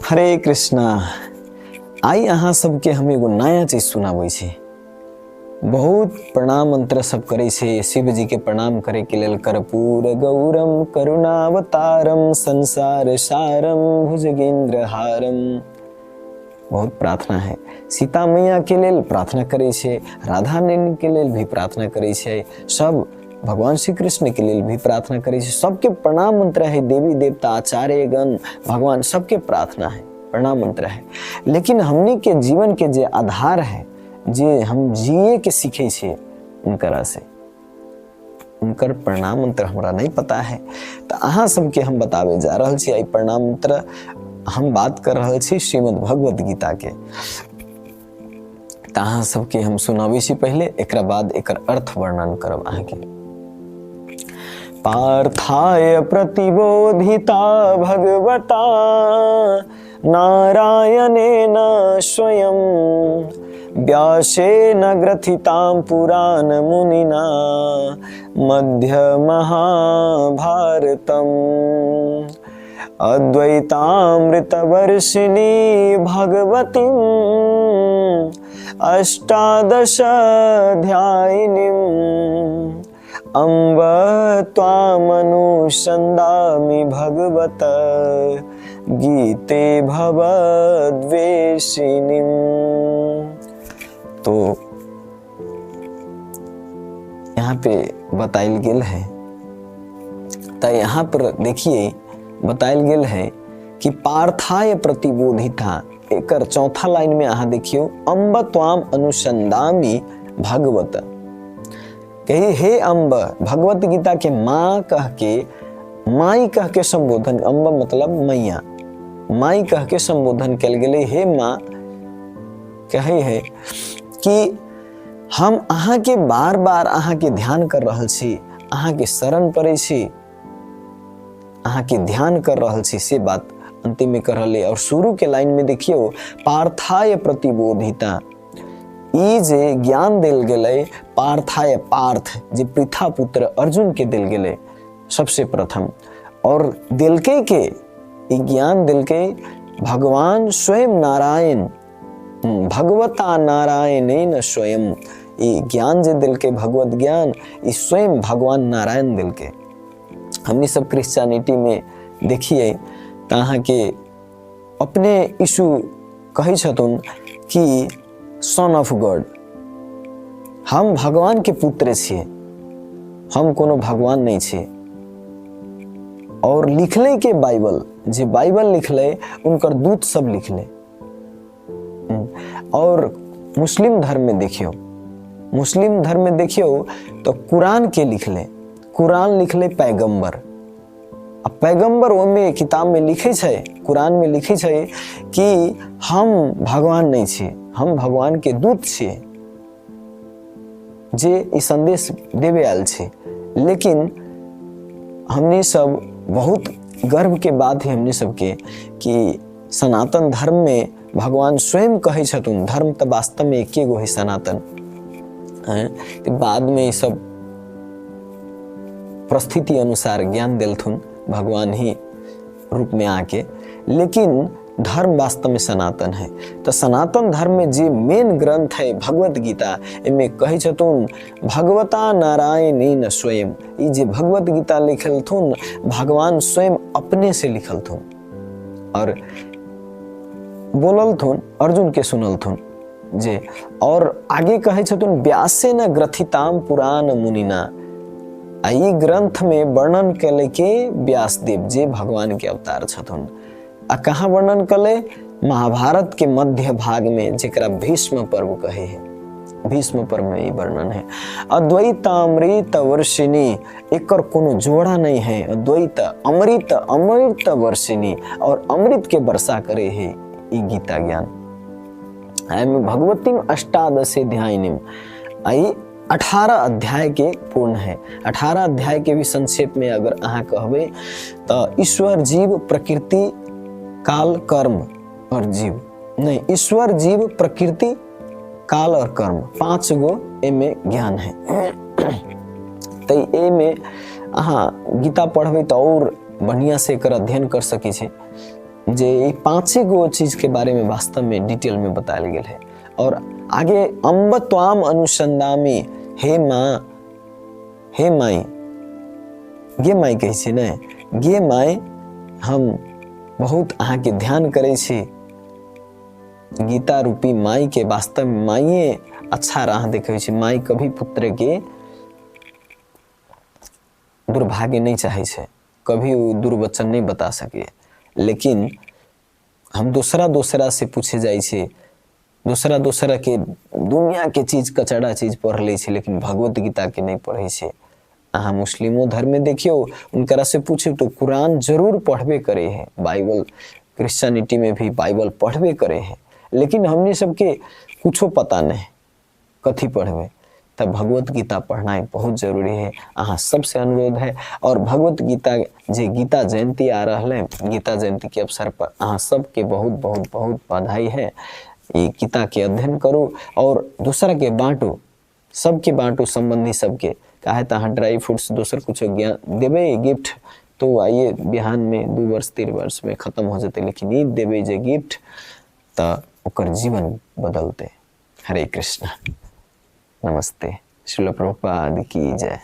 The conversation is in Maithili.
हरे कृष्णा। आइ अहाँ सबके हम एगो नया चीज सुनाबै छी। बहुत प्रणाम मंत्र सब करै छै, शिव जी के प्रणाम करे के लेल कर्पूर गौरम करुणावतारम संसार सारम भुजगेंद्र हारम, बहुत प्रार्थना है। सीता मैया के लेल प्रार्थना करै छै, राधा रानी के लेल भी प्रार्थना करै छै, सब भगवान श्री कृष्ण के लेल भी प्रार्थना करै छै। सबके प्रणाम मंत्र है, देवी देवता आचार्य गण भगवान सबके प्रार्थना है, प्रणाम मंत्र है। लेकिन हमनी के जीवन के जे आधार है, जे हम जिए के सीखे छियै, उनकरा से उनकर प्रणाम मंत्र हमरा नहीं पता है, तो अहाँ सबके हम बतावे जा रहल छी। एहि प्रणाम मंत्र हम बात कर रहल छी श्रीमद् भगवत गीता के, तऽ अहाँ सबके हम सुनाबै छी पहिले, एकरा बाद एकर अर्थ वर्णन करब अहाँके। पार्थाय प्रतिबोधिता भगवता नारायणेन स्वयं व्यासेन ग्रथितां पुराण मुनिना मध्य महाभारतम अद्वैतामृतवर्षिणी भगवतीं अष्टादशाध्यायिनीं अम्ब त्वामनुसन्धामि भगवत गीते भवद्वेषिणीं। तो यहाँ पे बतायल गेल है, तो यहाँ पर देखिए बतायल गेल है कि पार्थाय प्रतिबोधिता, एकर चौथा लाइन में अहाँ देखियो अम्ब त्वाम अनुसंधामी भगवत, कही हे अम्ब, भगवत गीता के माँ कह के, माई कह के संबोधन, अम्ब मतलब मैया, माई कह के संबोधन कल गेलै। हे माँ, कहे है कि हम अहाँ के बार बार अहाँ के ध्यान कर रहल छी, अहाँ के शरण पड़ै छी, अहाँ के ध्यान कर रहल छी, से बात अंतिम में कर रहल। और शुरू के लाइन में देखियो पार्थाय प्रतिबोधिता, ई जे ज्ञान देल गेलै पार्थाय, पार्थ जे पृथा पुत्र अर्जुन के देल गेलै सबसे प्रथम, और देलकै के ई ज्ञान देलकै भगवान स्वयं नारायण, भगवता नारायणेन स्वयं, ई ज्ञान जे देलकै भगवत ज्ञान, ई स्वयं भगवान नारायण देलकै। हमनी सब क्रिश्चियनिटी में देखिए तऽ अहाँके अपने यीशु कहै छथुन कि सन ऑफ गॉड, हम भगवान के पुत्र छियै, हम कोनो भगवान नहीं छियै। और लिखले के बाइबल, जे बाइबल लिखले उनकर दूत सब लिखले। और मुस्लिम धर्म में देखियो, मुस्लिम धर्म में देखियो तो कुरान के लिखले, कुरान लिखले पैगंबर, आ पैगंबर ओहिमे किताब में लिखै छै, कुरान में लिखै छै कि हम भगवान नहीं छियै, हम भगवान के दूत छियै जे ई संदेश देवे आयल छै। लेकिन हमनी सब बहुत गर्व के बात है हमनी सबके कि सनातन धर्म में भगवान स्वयं कहै छथुन, धर्म तऽ वास्तव में एके गो है सनातन, हैं, बाद में ई सब परिस्थिति अनुसार ज्ञान देलथुन भगवान ही रूप में आके, लेकिन धर्म वास्तव में सनातन है। तो सनातन धर्म में जे मेन ग्रंथ है भगवत गीता, एमे कहै छथुन भगवता नारायणेन स्वयं, ई जे भगवत गीता लिखलथुन भगवान स्वयं अपने से लिखलथुन और बोललथुन अर्जुन के सुनलथुन जे। और आगे कहै छथुन व्यासे न ग्रथिताम पुराण मुनिना, आ ई ग्रंथ में वर्णन कले के व्यासदेव जे भगवान के अवतार छथुन। आ कहाँ वर्णन कले? महाभारत के मध्य भाग में, जेकरा भीष्म पर्व कहे है, भीष्म पर्व में ई वर्णन है। अद्वैतामृत वर्षिणी, एकर कोनो जोड़ा नहीं है, अद्वैत अमृत, अमृत वर्षिणी, और अमृत के वर्षा करे है ई गीता ज्ञान। एहिमे भगवती अष्टादशे ध्यानिम, आई 18 अध्याय के पूर्ण है। 18 अध्याय के भी संक्षेप में अगर अहाँ कहबै तो ईश्वर जीव प्रकृति काल कर्म और जीव, नहीं, ईश्वर जीव प्रकृति काल और कर्म, 5 गो एमे ज्ञान है। तो एमे अहाँ गीता पढ़बै तो और बढ़िया से एकर अध्ययन कर सकै छी जे ई पाँचे गो चीज के बारे में वास्तव में डिटेल में बतायल गेल है। और आगे अम्ब त्वाम अनुसंधामी, हे माँ, हे माई, गे माई कहै छै ने, गे माई, हम बहुत अहाँके ध्यान करै छी। गीता रूपी माई के वास्तव में माइए अच्छा राह देखै छै। माई कभी पुत्र के दुर्भाग्य नहीं चाहे छै, कभी वो दुर्वचन नहीं बता सके। लेकिन हम दोसरा दोसरा से पूछे जाइ छै, दोसरा दोसरा के दुनिया के चीज कचरा चीज पढ़ लै छै, लेकिन भगवत गीता के नहीं पढ़ै छै। अहाँ मुस्लिमो धर्म में देखियो, उनकरा से पूछे तो कुरान जरूर पढ़बे करे है, बाइबल क्रिश्चियनिटी में भी बाइबल पढ़बे करे है, लेकिन हमने सबके कुछो पता नहीं कथी पढ़बे। तब भगवत गीता पढ़ना बहुत जरूरी है। अहाँ सबसे अनुरोध है। और भगवत गीता जे गीता जयंती आ रहा है, गीता जयंती के अवसर पर अहाँ सबके बहुत बहुत बहुत बधाई है। ये गीता के अध्ययन करू और दूसरा के बांटू, सबके बांटू, संबंधी सबके। काहे तो अहाँ ड्राई फ्रूट्स दोसर कुछ ज्ञान देबे गिफ्ट तो आइए बिहान में 2 वर्ष 3 वर्ष में खत्म हो जेतै, लेकिन ई देबे जे गिफ्ट तो ओकर जीवन बदलते। हरे कृष्णा, नमस्ते, श्रील प्रभुपाद की जय।